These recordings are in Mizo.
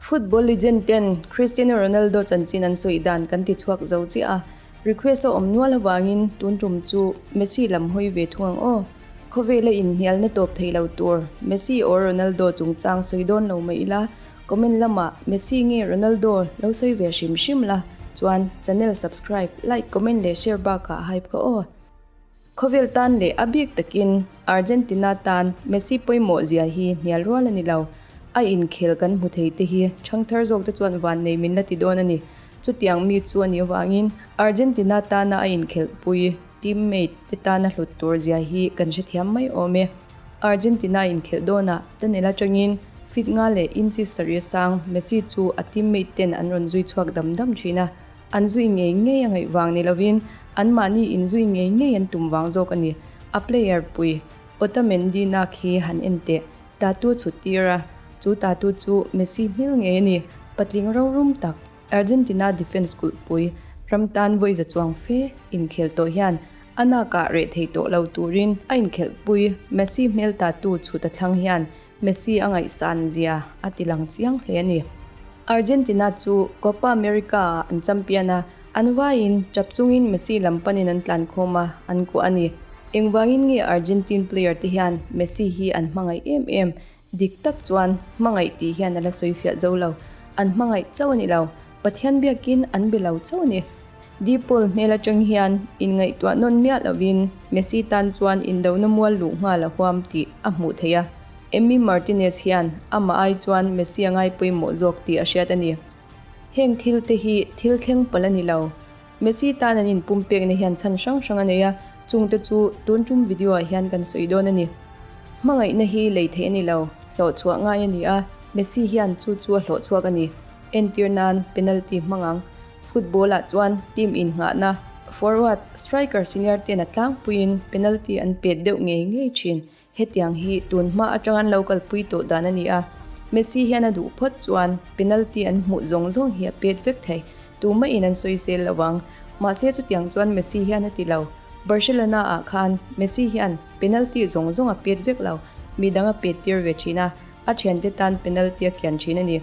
Football legend ten Cristiano Ronaldo chanchin an sawi dan kan ti chhuak zo chiah a, request a awm nual avangin tun tum chu Messi lam hawi ve thung ang aw. Khawvela inhnialna tawp thei lo tur Messi or Ronaldo chungchang sawi dawn lo mai ila, comment lamah Messi nge Ronaldo lo sawi ve hrim hrim la, chuan channel subscribe, like, comment leh share bakah hype ka aw. Khawvel tan leh a bik takin Argentina tan Messi pawimawh zia hi hnial rual a ni lo. A inkhel kan hmu thei te hi ṭhangthar zawk te chuan vannei min la ti dawn a ni. Chutiang mi chu a nih avangin Argentina tana a inkhelhpui teammate te tana hlut tur zia hi kan hrethiam mai awm e. Argentina inkhelh dawnah tunnel atangin feet nga leh inches sarih sang Messi chu a teammate ten an rawn zui chhuak dam dam thin a. An zui ngei ngei a ngaih vang ni lovin anmahni inzui ngei ngei an tum vang zawk a ni. A player pui Otamendi nak hi han en teh, tattoo chhut tir a, chu tattoo chu Messi hmel ngei a ni. Patling rorum tak, Argentina defence kulhpui ram tan vawi za chuang fe inkhel tawh hian a nakah reh thei tawh lo turin a inkhelhpui Messi hmel tattoo chhut a thlang hian Messi a ngaihsan zia a ti lang chiang hle a ni. Argentina chu Copa America-ah an champion a, an vaiin tap chungin Messi lam panin an tlan khawm a, an kuah a ni. Engvangin nge Argentine player te hian Messi hi an hmangaih em em? Dik tak chuan hmangaih tih hian a la sawi fiah zo lo. An hmangaih chauh a ni lo, Pathian biakin an be lo chauh a ni. Depaul hmel atang hian inngaihtuah nawn miah lovin Messi tan chuan indona mual luh nghal a huam tih a hmuh theih a. Emi Martinez hian amah ai chuan Messi a ngai pawimawh zawk tih a hriat a ni. Heng thil te hi thil thleng palh a ni lo. Messi tan an inpumpekna hian chhan hrang hrang a nei a, chungte chu tun tum video ah hian kan sawi dawn a ni. Hmangaihna hi lei theih a ni lo, hlawhchhuah ngai a ni a, Messi hian chu chu a hlawhchhuak a ni. Entir nan penalty hmang ang. Football-ah chuan team innghahna forward, striker senior ten a tlangpuiin penalty an pet deuh ngei ngei thin. Hetiang hi tun hma atang an lo kalpui tawh dan a ni a, Messi hian a duh phawt chuan penalty an hmuh zawng zawng hi a pet vek thei. Tumah-in an sawisel lo ang. Mahse chutiang chuan Messi hian a ti lo. Barcelona-ah khan Messi hian penalty zawng zawng a pet vek lo, midang a pet tir ve thin a, a thiante tan penalty a kian thin a ni.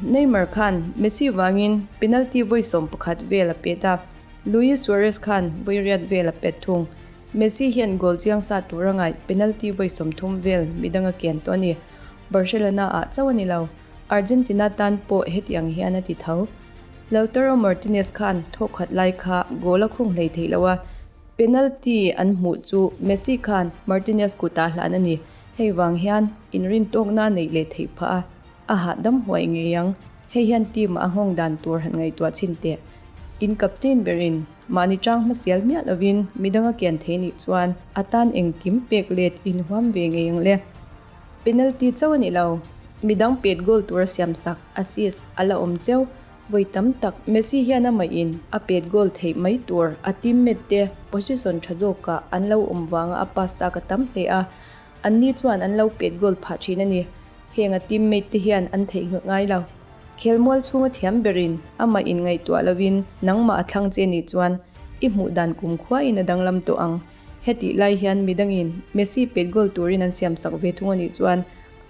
Neymar khan Messi vangin penalty vawi 11 vel a pet a, Luis Suarez khan vawi riat vel a pet thung. Messi hian goal chiang sa tur a ngaih penalty vawi 30 vel midang a kian tawh a ni. Barcelona ah chauh a ni lo, Argentina tan pawh heti ang hian a ti tho. Lautaro Martinez khan thawk khat lai kha goal a khung hlei theih lo a, penalty an hmuh chu Messi khan Martinez kutah hlan a ni. Hei vang hian inrintawkna neih leh theih phah a. A hahdam huai ngei ang. Hei hian team a nghawng dan tur han ngaihtuah chhin teh. In captain berin mahni tang hmasial miah lovin midang a kian thei nih chuan a tan engkim pek let inhuam ve ngei ang le. Penalty chauh a ni lo. Midang pet goal tur a siamsak, assist, a la awm cheu. Vawi tam tak Messi hian amah in a pet goal theih mai tur a teammate te position tha zawkah an lo awm vanga a pass tak a tam hle a. Anni chuan an lo pet goal phah thin a ni. Heng a teammate te hian an theihnghilh ngai lo. Khelmual chhunga thiam berin amah inngaihtuah lovin nangmah a thlang che nih chuan i hmuh dan kumkhuain a danglam tawh ang. Hetih lai hian midangin Messi pet goal turin an siamsak ve thung a nih chuan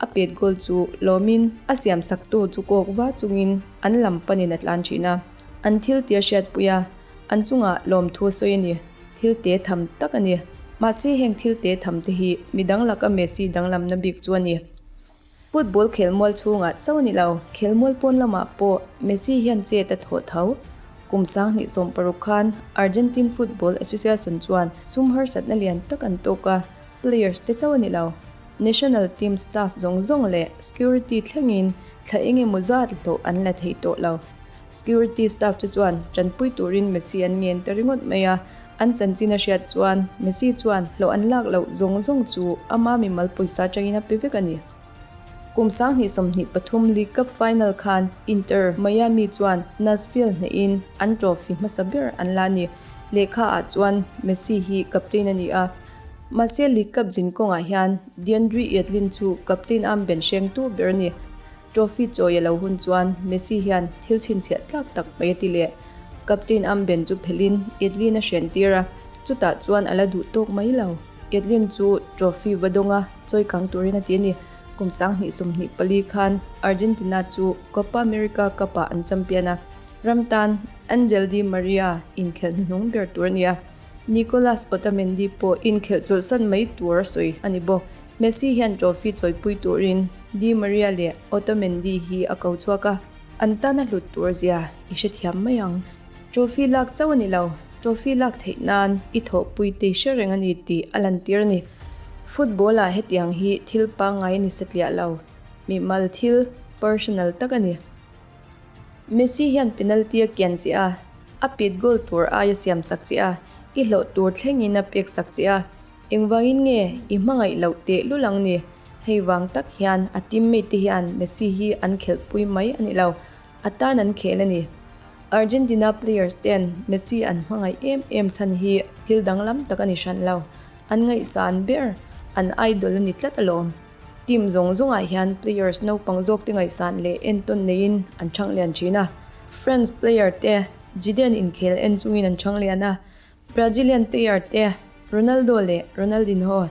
a pet goal chu lawmin a siamsaktu chu kawk va chungin an lam panin a tlan thin a. An thil tia hriatpui a, an chungah lawmthu a sawi a ni. Thil te tham tak a ni. Mahse heng thil te tham te hi midang laka Messi danglamna bik chu a ni. Football khelmual chhungah chauh a ni lo, khelmual pawn lamah pawh Messi hian chet a thawh tho. Kum 2016 khan Argentine Football Association chuan sum harsatna lian tak an tawk a, players te chauh a ni lo. National team staff zawng zawng leh security thlengin thla eng emaw zat hlawh an la thei tawh lo. Security staff te chuan tanpui turin Messi an ngen ta ringawt mai a, an chanchin a hriat chuan Messi chuan hlawh an lak loh zawng zawng chu ama mimal pawisa atangin a pe vek a ni. Kum 2023 League Cup final khan Inter Miami chuan Nashville hnehin an trophy hmasa ber an la a ni. Lehkha ah chuan Messi hi captain a ni a, mahse League Cup zin kawngah hian Deandre Yedlin chu captain armband hrengtu ber a ni. Trophy chawi a lo hun chuan Messi hian thil chhinchhiah tlak tak mai a ti leh. Captain armband chu phelhin Yedlin a hrian tir a, chutah chuan a la duh tawk mai lo. Yedlin chu trophy va dawnga chawi kang turin a ti a ni. Kum 2024 khan Argentina chu Copa America Cup-ah an champion a, ram tan Angel Di Maria inkhelh hnuhnung ber tur a ni a. Nicolas Otamendi pawh inkhelh chawlhsan mai tur a sawi a ni bawk. Messi hian trophy chawipui turin Di Maria leh Otamendi hi a ko chhuak a, an tana hlut tur zia i hrethiam mai ang. Trophy lak chauh a ni lo, trophy lak theih nan i thawhpui te i hre reng a ni tih a lantir a ni. Football ah hetiang hi thil pangngai a ni satliah lo, mimal thil personal tak a ni. Messi hian penalty a kian che a, a pit goal tur aia siam sak che a, i hlawh tur thlengin a pek sak che a, engvangin nge i hmangaih loh tehlul ang ni? Hei vang tak hian a teammate te hian Messi hi an khelhpui mai a ni lo, A tan an khel a ni. Argentina players ten Messi an hmangaih em em chhan hi thil danglam tak a ni hran lo. An ngaihsan ber, an idol a ni tlat alawm. Team zawng zawngah hian players naupang zawk te ngaihsan leh entawn neiin an chhang lian thin a. France player te Zidane inkhel en chungin an chhang lian a. Brazilian player te Ronaldo leh Ronaldinho,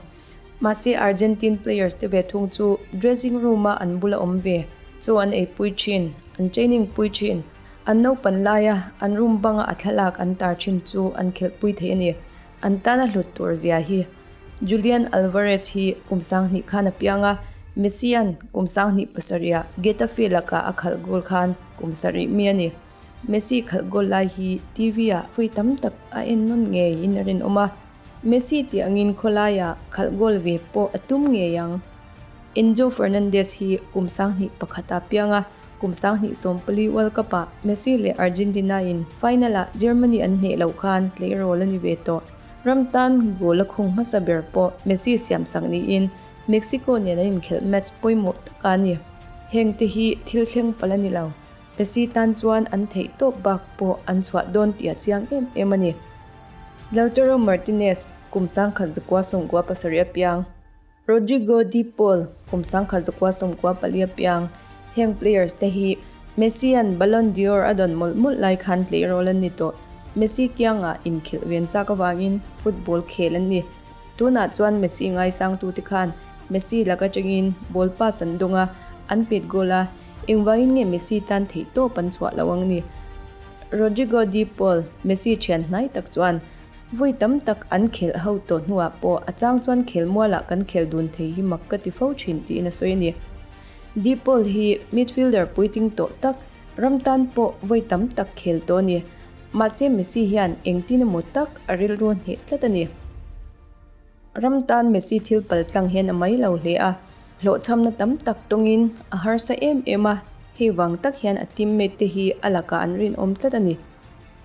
mahse Argentine players te ve thung chu dressing room a an bula awm ve, chaw an eipui thin, an training pui thin, an naupan laia an room banga a thlalak an tar thin chu an khelhpui thei a ni. An tana hlut tur zia hi Julian Alvarez hi kum 2000 khan a piang a, Messi-a'n kum 2007 ah Getafe lakah a khalh goal khan kum 7 mi a ni. Messi khalh goal lai hi TV ah phui tam tak a en nawn ngei in a rinawm a, Messi tih angin khawlaiah khalh goal ve pawh a tum ngei ang. Enzo Fernandez hi kum 2001 ah piang a, kum 2014 World Cup ah Messi leh Argentina in final ah Germany an hneh loh khan tleirawl a ni ve tawh. Ram tan goal a khung hmasa ber pawh Messi siamsak niin Mexico nen an inkhelh match pawimawh tak a ni. Heng te hi thil thleng palh a ni lo. Messi tan chuan an theih tawp bak pawh an chhuah dawn tih a chiang em em a ni. Lautaro Martinez, kum 1997 a piang. Rodrigo De Paul, kum 1994 a piang. Heng players te hi Messi-a'n Ballon d'Or a dawn mawlh mawlh lai khan tleirawl an ni tawh. Messi kiangah inkhelh ven chak avangin football khel an ni. Tunah chuan Messi ngaisangtute khan Messi lak atangin ball pass an dawng a, an pet goal a, Engvangin nge Messi tan theih tawp an chhuah lo ang ni? Rodrigo De Paul, Messi thian hnai tak chuan, Vawi tam tak an khelh ho tawh hnuah pawh a chang chuan khel mualah kan khel dun thei hi mak ka ti fo thin tiin a sawi a ni. De Paul hi midfielder puitling tawh tak, ram tan pawh vawi tam tak khel tawh a ni. Mahse Messi hian engtin emaw tak a rilru hneh tlat a ni. Ram tan Messi thil pal tlang hian a mai lo hle a, hlawhchhamna tam tak tawngin a harsa em em a, hei vang tak hian a teammate te hi a lakah an rinawm tlat a ni.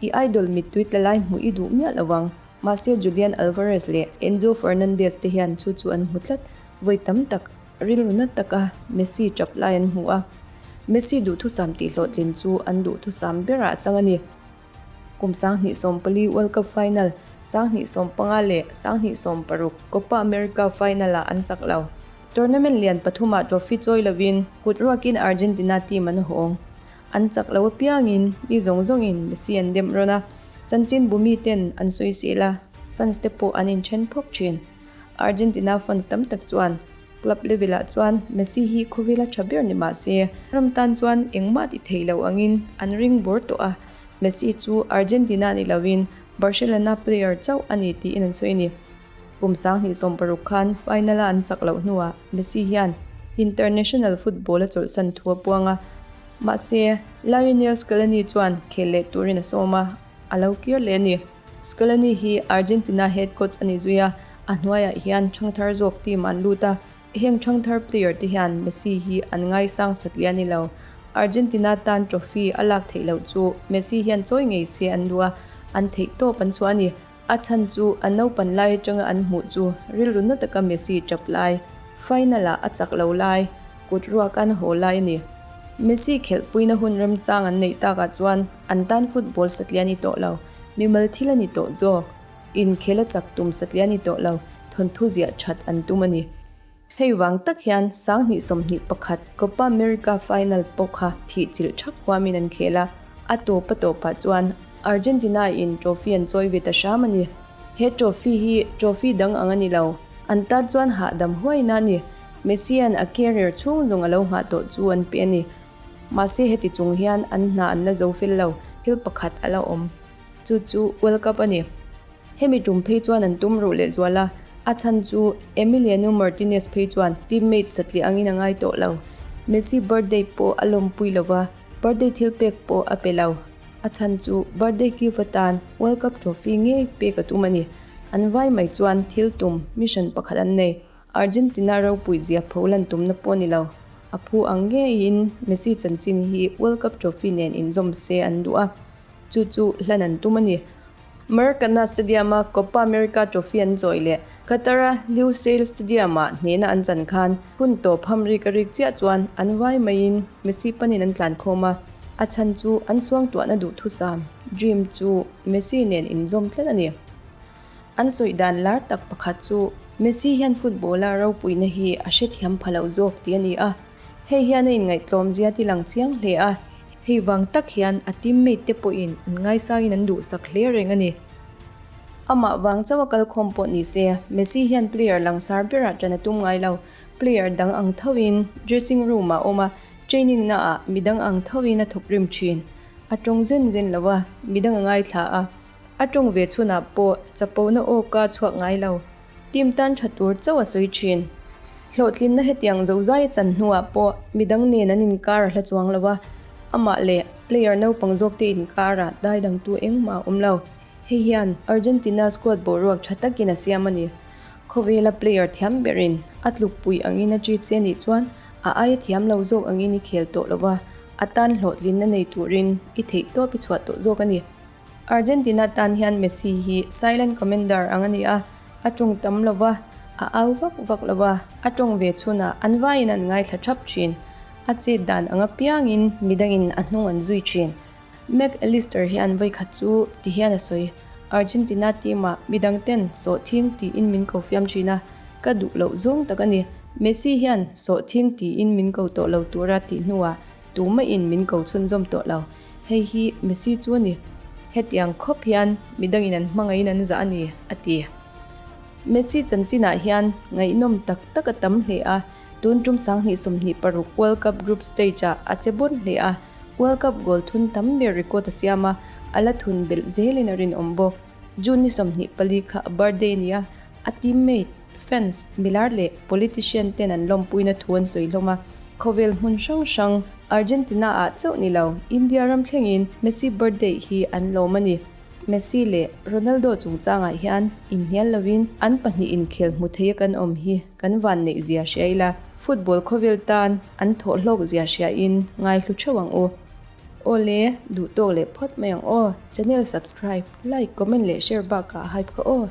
I idol mittui tla lai hmuh i duh miah lo ang, mahse Julian Alvarez leh Enzo Fernandez te hian chu chu an hmu tlat, vawi tam tak rilru na taka Messi tap lai an hmu a, Messi duhthusam tihhlawhtlin chu an duhthusam berah a chang a ni. Kum 2014 World Cup final, 2015 leh 2016 Copa America final-ah an chak lo. Tournament lian pathumah trophy chawi lovin kut ruakin Argentina team an hawng. An chak lo apiangin mi zawng zawngin Messi an dem rawn a, chanchin bu miten an sawisel a, fans te pawh an inthen phawk thin. Argentina fans tam tak chuan Club level ah chuan Messi hi khawvela tha ber ni mah se, ram tan chuan engmah ti thei lo angin an ring bawr tawh a, Messi chu Argentina ni loin Barcelona player chauh a ni tiin an sawi a ni. Kum 2016 khan final a an chak loh hnuah Messi hian international football a chawlhsan thu a puang a, mahse Lionel Scaloni chuan khel leh turin a sawm a, a lo kir leh a ni. Scaloni hi Argentina head coach a ni zui a, a hnuaiah hian ṭhangthar zawk team an lut a, heng ṭhangthar player te hian Messi hi an ngaisang satliah a ni lo. Argentina tan trophy a lak theih loh chu Messi hian chawi ngei se an duh a, an theih tawp an chhuah a ni. A chhan chu a naupan lai atanga an hmuh chu rilru na taka Messi tap lai, final ah a chak lo lai, kut ruak an haw lai a ni. Messi khelhpuina hun remchang an neih takah chuan an tan football satliah a ni tawh lo. Mimal thil a ni tawh zawk. Inkhel a chak tum satliah a ni tawh lo, thawnthu ziah that an tum a ni. Hei vang tak hian 2021 Copa America final pawh kha thih chilh thak huamin an khel a, a tawp a tawpah chuan Argentina in trophy an chawi ve ta hram a ni. He trophy hi trophy dang ang a ni lo, an tan chuan hahdam huaina a ni. Messi-a'n a career chhung zawng a lo nghah tawh chu an pe a ni. Mahse heti chung hian an hna an la zo fel lo, thil pakhat a la awm. Chu chu World Cup a ni. Hemi tum phei chuan an tum ruh leh zual a, a chhan chu Emiliano Martinez phei chuan teammate satliah angin a ngai tawh lo. Messi birthday pawh a lawmpui lo va, birthday thil pek pawh a pe lo. A chhan chu birthday gift atan World Cup trophy ngei pek a tum a ni. An vai mai chuan thil tum, mission, pakhat an nei. Argentina ropui zia pho lan tumna pawh ni lo. A phu ang ngeiin Messi chanchin hi World Cup trophy nen inzawm se an duh a, chu chu hlan an tum a ni. Maracana Stadium-a Copa America trophy an chawi leh Qatar-a Lusail Stadium-ah hnehna an chan khan hun tawp hamrik a rik chiah chuan an vai maiin Messi panin an tlan khawm a, a chhan chu an suangtuahna duhthusam, dream, chu Messi nen inzawm tlat a ni. An sawi dan lar tak pakhat chu Messi hian football-a ropuina hi a hrethiam pha lo zawk tih a ni a, hei hian a inngaihtlawm zia ti lang chiang hle a, Hei vang tak hian a teammate te pawhin an ngaisangin an duhsak hle reng a ni. Amah vang chauh a kalkhawm pawh ni se, Messi hian player langsar berah ṭan a tum ngai lo. Player dang ang thoin dressing room ah awm a, training na ah midang ang thoin a thawk rim ṭhin. A ṭawng zen zen lo a, midang a ngaithla a. A ṭawng ve chhunah pawh chapona aw ka chhuak ngai lo. Team tan tha tur chauh a sawi thin. Hlawhtlinna hetiang zozai a chan hnuah pawh midang nen an inkar a hla chuang lo a, amah leh player naupang zawkte inkarah dai dangtu engmah a awm lo. Hei hian Argentina squad boruak tha takin a siam a ni. Khawvela player thiam berin a tlukpui angin a treat che nih chuan a aia thiam lo zawk angin i khel tawh lo va, a tan hlawhtlinna nei turin i theihtawp i chhuah tawh zawk a ni. Argentina tan hian Messi hi silent commander ang a ni a, a tawng tam lo va, a au vak vak lo va, a tawng ve chhunah an vaiin an ngaithla thap thin. A chet dan ang apiangin midangin a hnung an zui thin. Mac Allister hian vawikhat chu ti hian a sawi, Argentina team-ah midang ten sawhthing tiin min ko fiam thin a, ka duh loh zawng tak a ni. Messi hian sawhthing tiin min ko tawh lo tura tih hnuah Tumahin min ko chhunzawm tawh lo. Hei hi Messi chu a ni. Hetiang khawp hian midangin an hmangaihin an zah a ni, a ti. Messi chanchinah hian ngaihnawm tak tak a tam hle a, tun tum 2026 World Cup group stage-ah a che bawn hle a, World Cup goal thun tam ber record a siam a, a la thun belh zelin a rinawm bawk. June ni 24 kha a birthday a ni a, a teammate, Fans, milar leh politician ten an lawmpuina thu an sawi hlawm a, khawvel hmun hrang hrang, Argentina ah chauh ni lo, India ram thlengin Messi birthday hi an lawm a ni. Messi leh Ronaldo chungchangah hian inhnial lovin an pahnih inkhel hmu thei a kan awm hi kan vanneih zia hria ila, football khawvel tan an thawh hlawk zia hria in ngaihlu theuh ang u. Awle, duh tawk leh phawt mai ang aw. Channel subscribe, like, comment leh share bakah hype kha aw.